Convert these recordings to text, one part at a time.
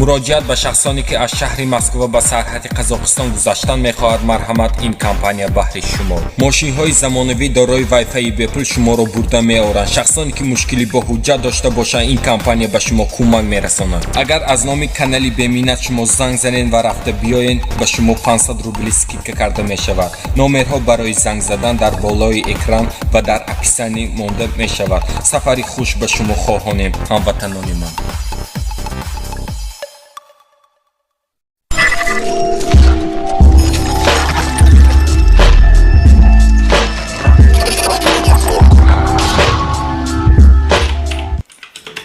Муроҷиат ба шахсоне, ки аз шаҳри Москва ба сарҳади Қазоқистон гузаштан мехоҳад. Марҳамат, ин компания баҳри шумо. Мошинҳои замонавӣ дорои вайфайи бепул шуморо бурда меоранд. Шахсоне, ки мушкилӣ бо ҳуҷҷат дошта бошанд, ин компания ба шумо кӯмак мерасонад. Агар аз номи канали Беминнат шумо занг занед ва рафта биёед, ба шумо 500 рубли скидка карда мешавад. Номерҳо барои занг задан дар болои экран ва дар описание монда мешавад. Сафари хуш ба шумо хоҳонем, ҳамватанони ман.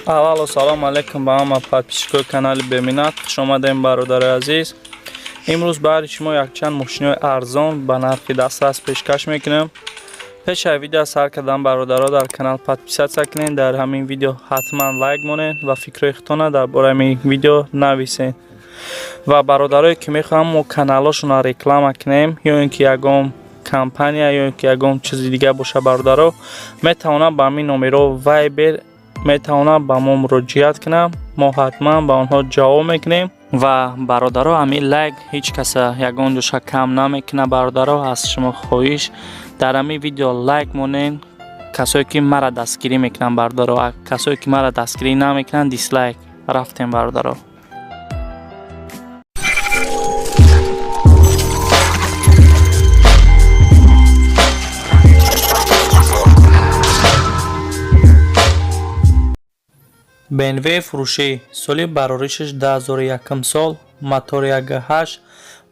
Аввало, салом алейкум ба ҳама подписчикои канали Беминат. Хуш омадем, бародари азиз. Имрӯз баҳри шумо якчанд мошинои арзон ба нархи дастрас пешкаш мекунем. Пеш аз видео сар кардан, бародаро, дар канал подписаться кунед, дар ҳамин видео ҳатман лайк монед ва фикрҳои худтона дар бораи ҳамин видео нависед. Ва бародарое, ки мехоҳам мо каналҳошонро реклама кунем, ё ин ки ягон компания, ё ин ки ягон чизи дига боша, бародаро, метавонанд ба ҳамин номерҳо Вайбер метавонанд ба мо муроҷиат кунанд, мо ҳатман ба онҳо ҷавоб мекунем. Ва бародаро, ҳамин лайк ҳеҷ каса ягон ҷоша кам намекунад. Бародаро, аз шумо хоҳиш, дар ҳамин видео лайк монед, касое ки мара дастгирӣ мекунанд, бародаро. Касое ки мара дастгирӣ намекунанд, дислайк. Рафтем, бародаро. БМВ фурӯшӣ, соли бароришаш 2001 сол, мотори 1.8.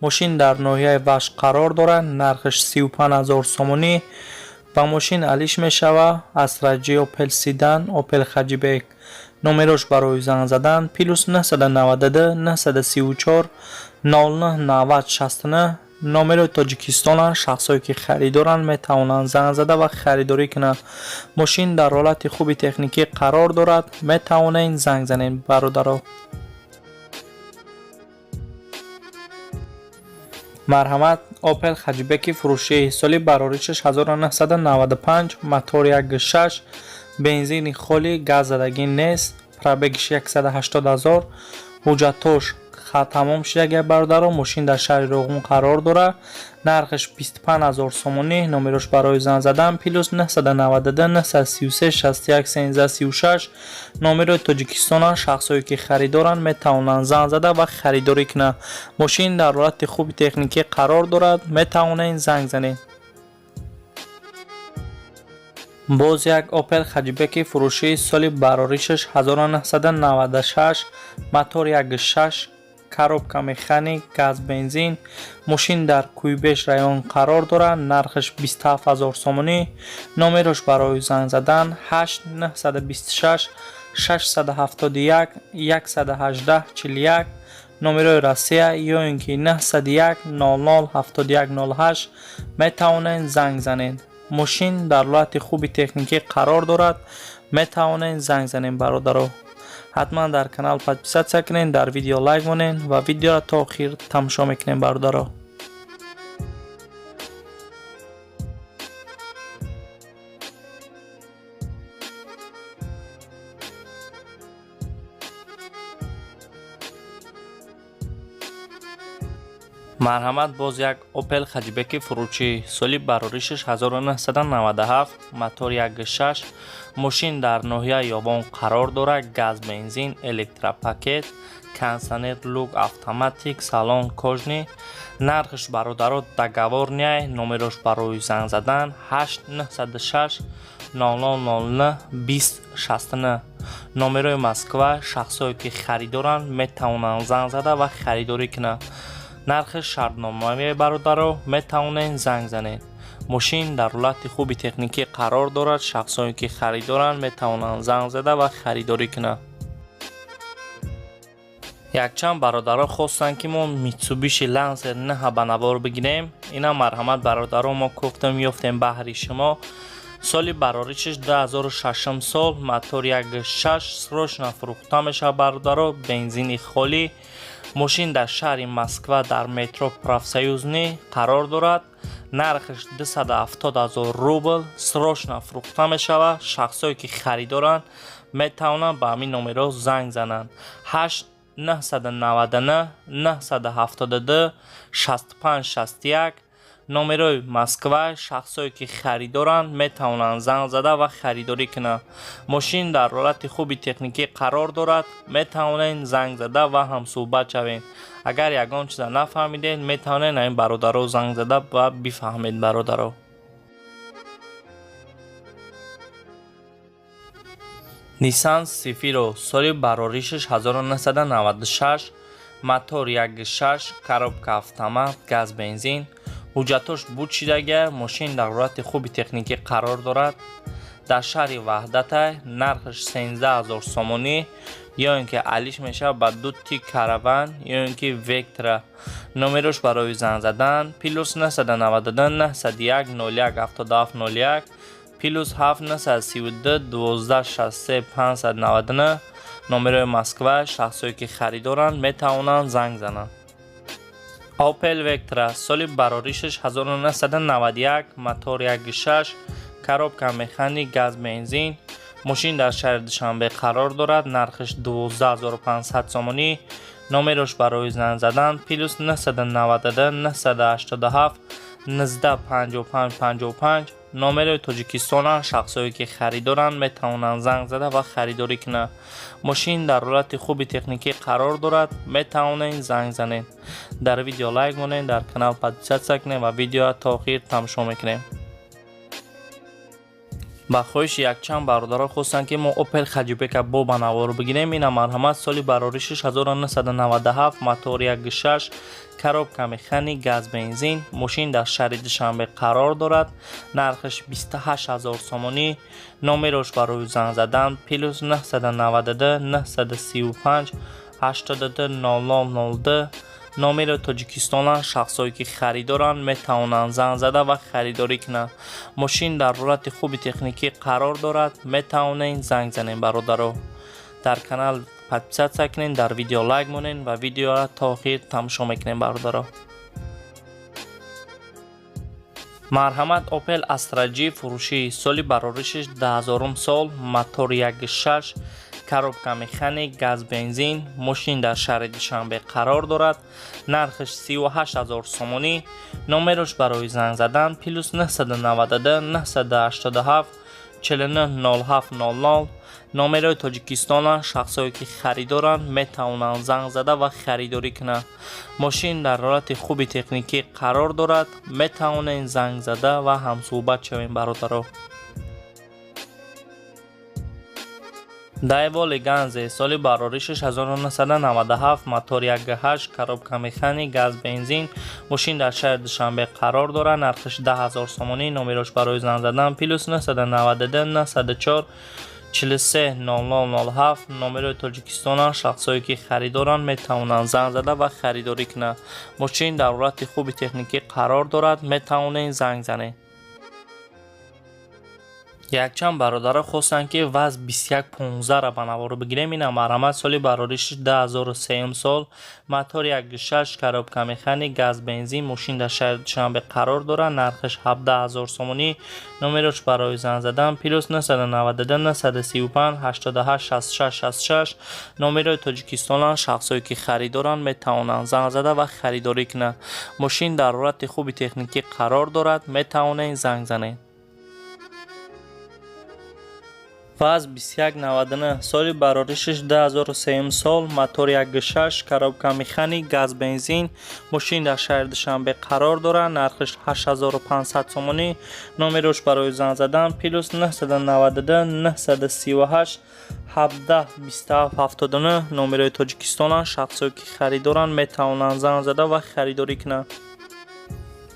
Мошин дар ноҳияи Вахш қарор дорад, нархаш 35 000 сомонӣ. Ба мошин алиш мешавад Астра Ҷ, Опел седан, Опел Хэтчбек. Номерош барои занг задан плюс 992 934 09 90 69, номерои Тоҷикистонанд. Шахсое, ки харидоранд, метавонанд занг зада ва харидорӣ кунанд. Мошин дар ҳолати хуби техникӣ қарор дорад, метавонед занг занед, бародаро. Марҳамат, Опел Хэтчбеки фурӯшӣ, соли бароришаш 1995, мотор 1.6, бензини холӣ, газ задагӣ нест, пробегиш 180 0, ҳуҷҷатош тамом шудагия, бародаро. Мошин дар шаҳри Роғун қарор дорад, нархаш 25 0 сомонӣ. Номерош барои занг задан плюс 992 933 61 13 36, номерои Тоҷикистонанд. Шахсое, ки харидоранд, метавонанд занг зада ва харидорӣ кунанд. Мошин дар ҳолати хуби техникӣ қарор дорад, метавонед занг занед. Боз як Опел Хэтчбеки фурӯшии, соли бароришаш 1996, мотор 1.6, коробка механик, газ бензин. Мошин дар Куйбеш район қарор дорад, нархаш 27 0 сомонӣ. Номерош барои занг задан 8 926 671 118 41, номерои Россия, ё ин ки 901 00 71 08, метавонед занг занед. Мошин дар ҳолати хуби техникӣ қарор дорад, метавонед занг занед. Бародаро, ҳатман дар канал подписаться кунед, дар видео лайк монед ва видеоро то охир тамошо мекунем, бародаро. Марҳамат, боз як Опел Хэтчбеки фурӯшӣ, соли бароришаш 1997, мотор 1.6. Мошин дар ноҳияи Ёвон қарор дорад, газ бензин, электропакет, кондитсионер, люк автоматик, салон кожаный. Нархаш, бародаро, договорный. Номерош барои занг задан 8 906 0009 20 69, номерои Москва. Шахсое, ки харидоранд, метавонанд занг зада ва харидорӣ кунанд. Нархи шартномавӣ, бародаро, метавонед занг занед. Мошин дар ҳолати хуби техникӣ қарор дорад. Шахсое, ки харидоранд, метавонанд занг зада ва харидорӣ кунанд. Якчанд бародаро хостанд, ки мо Митсубиши Лансер 9 ба навор бигирем. Ина, марҳамат, бародаро, мо кофтем, ёфтем баҳри шумо. Соли бароришаш 2006 сол, мотор 1.6, срочно фурӯхта мешавад, бародаро, бензини холӣ. Мошин дар шаҳри Москва, дар метро Профсоюзный қарор дорад, нархаш 270 0 рубл, срочно фурӯхта мешавад. Шахсое, ки харидоранд, метавонанд ба ҳамин номерҳо занг зананд. 8. 999 972 65 61. Номерои Москва. Шахсое ки харидоранд, метавонанд занг зада ва харидорӣ кунанд. Мошин дар ҳолати хуби техникӣ қарор дорад. Метавонед занг зада ва ҳамсӯҳбат шавед. Агар ягон чиза нафаҳмидед, метавонед ин бародаро занг зада ва бифаҳмед, бародаро. Nissan Cefiro, соли бароришаш 1996, мотор 1.6, коробка автомат, газ бензин. Ҳуҷҷатош буд шидага. Мошин дар ҳолати хуби техникӣ қарор дорад. Дар шаҳри Ваҳдатай. Нархаш 13 000 сомонӣ, ё ин ки алиш мешавад ба дути Караван ё ин ки Вектра. Номерош барои занг задан: плюс 992 901 01 77 01, плюс 7 932 12 63 599. Номерои Москва. Шахсое ки харидоранд, метавонанд занг зананд. Opel Vectra, соли бароришаш 1991, мотор 1.6, коробка механик, газ бензин. Мошин дар шаҳри Душанбе қарор дорад. Нархаш 12 500 сомонӣ. Номерош барои занг задан: плюс 992 987 19 55 55. Номерои Тоҷикистонанд. Шахсое ки харидоранд, метавонанд занг зада ва харидорӣ кунанд. Мошин дар ҳолати хуби техникӣ қарор дорад. Метавонед занг занед. Дар видео лайк монед, дар канал подписаться кунед ва видеоро то охир тамошо мекунем. Ба хоҳиши якчанд бародаро хостанд, ки мо Opel Хатчбека бо ба навор бигирем. Ина, марҳамат. Соли бароришаш 1997, мотор 1.6, коробка механик, газ бензин. Мошин дар шаҳри Душанбе қарор дорад. Нархаш 28 000 сомонӣ. Номерош барои занг задан: плюс 992 935 82 00 02. Номери Тоҷикистонанд. Шахсое ки харидоранд, метавонанд занг зада ва харидорӣ кунанд. Мошин дар ҳолати хуби техникӣ қарор дорад. Метавонед занг занед, бародаро. Дар канал подписаться кунед, дар видео лайк монед ва видеоро то охир тамошо мекунем, бародаро. Марҳамат, Opel Astra G фурӯшӣ, соли бароришаш 2000 сол, мотор 1.6, коробка механик, газ бензин. Мошин дар шаҳри Душанбе қарор дорад. Нархаш 38 000 сомонӣ. Номерош барои занг задан: плюс 992 987 49 07 00. Номерои Тоҷикистонанд. Шахсое ки харидоранд, метавонанд занг зада ва харидорӣ кунанд. Мошин дар ҳолати хуби техникӣ қарор дорад. Метавонед занг зада ва ҳамсӯҳбат шавем, бародаро. Daewoo Leganza, соли бароришаш 1997, мотор 1.8, коробка механик, газ бензин. Мошин дар шаҳри Душанбе қарор дорад. Нархаш 10 000 сомонӣ. Номерош барои занг задан: плюс 992 904 43 00 07. Номерои Тоҷикистонанд. Шахсое ки харидоранд, метавонанд занг зада ва харидорӣ кунанд. Мошин дар ҳолати хуби техникӣ қарор дорад. Метавонед занг занед. Якчанд бародаро хостанд, ки ВАЗ 2115-ра ба навор бигирем. Ина, марҳамат. Соли бароришаш 2003 сол, мотор 1.6, коробка механик, газ бензин. Мошин дар шаҳри Душанбе қарор дорад. Нархаш 17 000 сомонӣ. Номерош барои занг задан: плюс 992 935 88 66 66. Номерои Тоҷикистонанд. Шахсое ки харидоранд, метавонанд занг зада ва харидорӣ кунанд. Мошин дар ҳолати хуби техникӣ қарор дорад. Метавонед занг занед. ВАЗ 2199, соли бароришаш 2003 сол, мотор 1.6, коробка механик, газ бензин. Мошин дар шаҳри Душанбе қарор дорад. Нархаш 8500 сомонӣ. Номерош барои занг задан: плюс 992 938 17 27 79. Номерои Тоҷикистонанд. Шахсое ки харидоранд, метавонанд занг зада ва харидорӣ кунанд.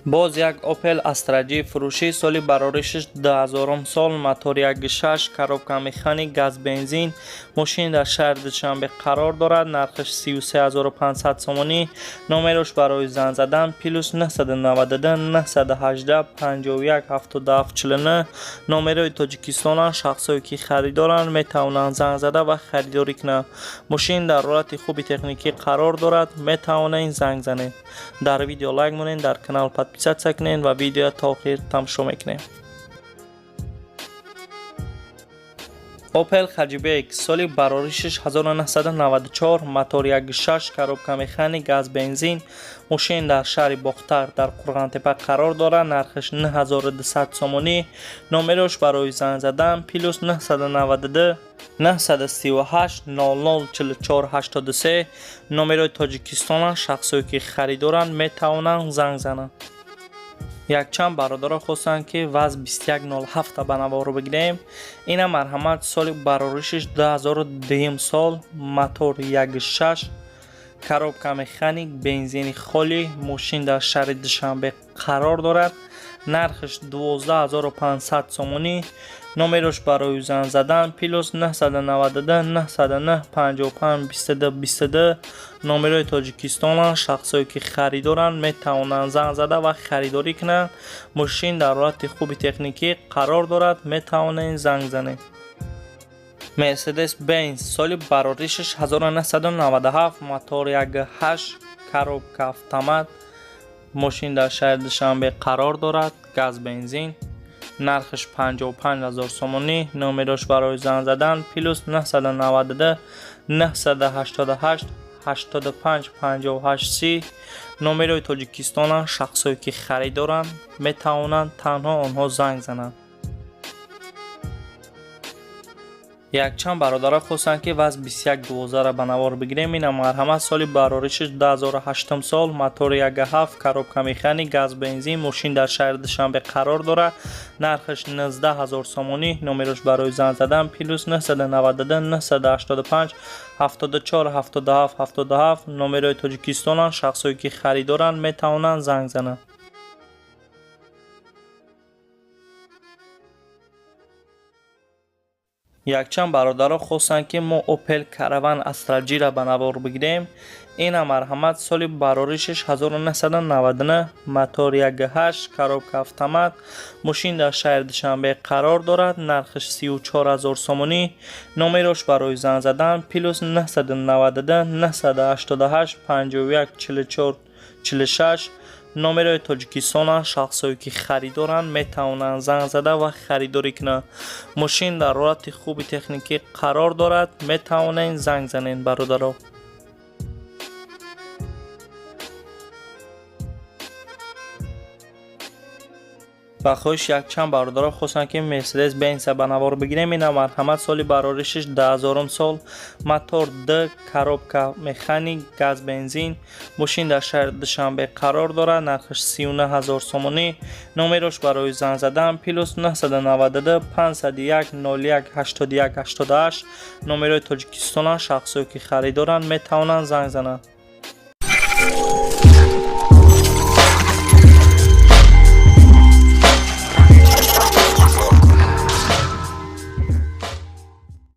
Боз як Opel Astra G фурӯшӣ, соли бароришаш 2000 сол, мотор 1.6, коробка механик, газ бензин. Мошин дар шаҳри Душанбе қарор дорад. Нархаш 33 500 сомонӣ. Номерош барои занг задан: плюс 992 918 51 77 49. Номерои Тоҷикистонанд. Шахсое ки харидоранд, метавонанд занг зада ва харидорӣ кунанд. Мошин дар ҳолати хуби техникӣ қарор дорад. Метавонед занг занед. Дар видео лайк монед, дар канал подписаться кунед ва видео то охир тамошо мекунем. Opel Hatchback, соли бароришиш 1994, мотор 1.6, коробка механик, газ бензин. Мошин дар шаҳри Бохтар, дар Қурғонтепа қарор дорад. Нархаш 9200 сомонӣ. Номерош барои занг задан плюс 992 938 00 44 83. Номерои Тоҷикистонанд. Шахсое ки харидоранд, метавонанд занг зананд. Якчанд бародаро хостанд, ки ВАЗ 2107 ба наворо бигирем. Ина, марҳамат, соли бароришиш 2002 сол, мотор 1.6, коробка механик, бензини холӣ. Мошин дар шаҳри Душанбе қарор дорад. Нархаш 12500 сомонӣ. Номерош барои занг задан плюс 992 909 55 22 22. Номерои Тоҷикистонанд. Шахсое ки харидоранд, метавонанд занг зада ва харидорӣ кунанд. Мошин дар ҳолати хуби техникӣ қарор дорад, метавонед занг занед. Мерседес Бенз, соли бароришаш 1997, мотор 1.8, коробка автомат. Мошин дар шаҳри Душанбе қарор дорад, газ бензин. Нархаш 55 000 сомонӣ. Номерош барои занг задан плюс 992 988 85 58 30. Номерои Тоҷикистонанд. Шахсое ки харидоранд, метавонанд танҳо онҳо занг зананд. Якчанд бародаро хостанд, ки ВАЗ 2112-ро ба навор бигирем. Ина, марҳамат, соли бароришиш 2008 сол, мотори 1.7, коробка механик, газ бензин. Мошин дар шаҳри Душанбе қарор дорад. Нархаш 19 000 сомонӣ. Номерош барои занг задан плюс 992 985 74 77 77. Номерои Тоҷикистонанд. Шахсое ки харидоранд, метавонанд занг зананд. Якчанд бародаро хостанд, ки мо Opel Caravan Astra J-ра ба навор бигирем. Ина, марҳамат, соли бароришиш 1999, мотор 1.8, коробка автомат. Мошин дар шаҳри Душанбе қарор дорад. Нархаш 34 000 сомонӣ. Номерош барои занг задан плюс 992 988 51 44 46. Номерои Тоҷикистонанд. Шахсое ки харидоранд, метавонанд занг зада ва харидорӣ кунанд. Мошин дар ҳолати хуби техникӣ қарор дорад, метавонед занг занед, бародаро. Ба хоҳиши якчанд бародаро хостанд, ки Мерседес Бенса ба навор бигирем. Ина, марҳамат, соли бароришиш 2000 сол, мотор д, коробка механик, газ бензин. Мошин дар шаҳри Душанбе қарор дорад. Нархаш 39 000 сомонӣ. Номерош барои занг задан плюс 992 501 01 81 88. Номерои Тоҷикистонанд. Шахсое ки харидоранд, метавонанд занг зананд.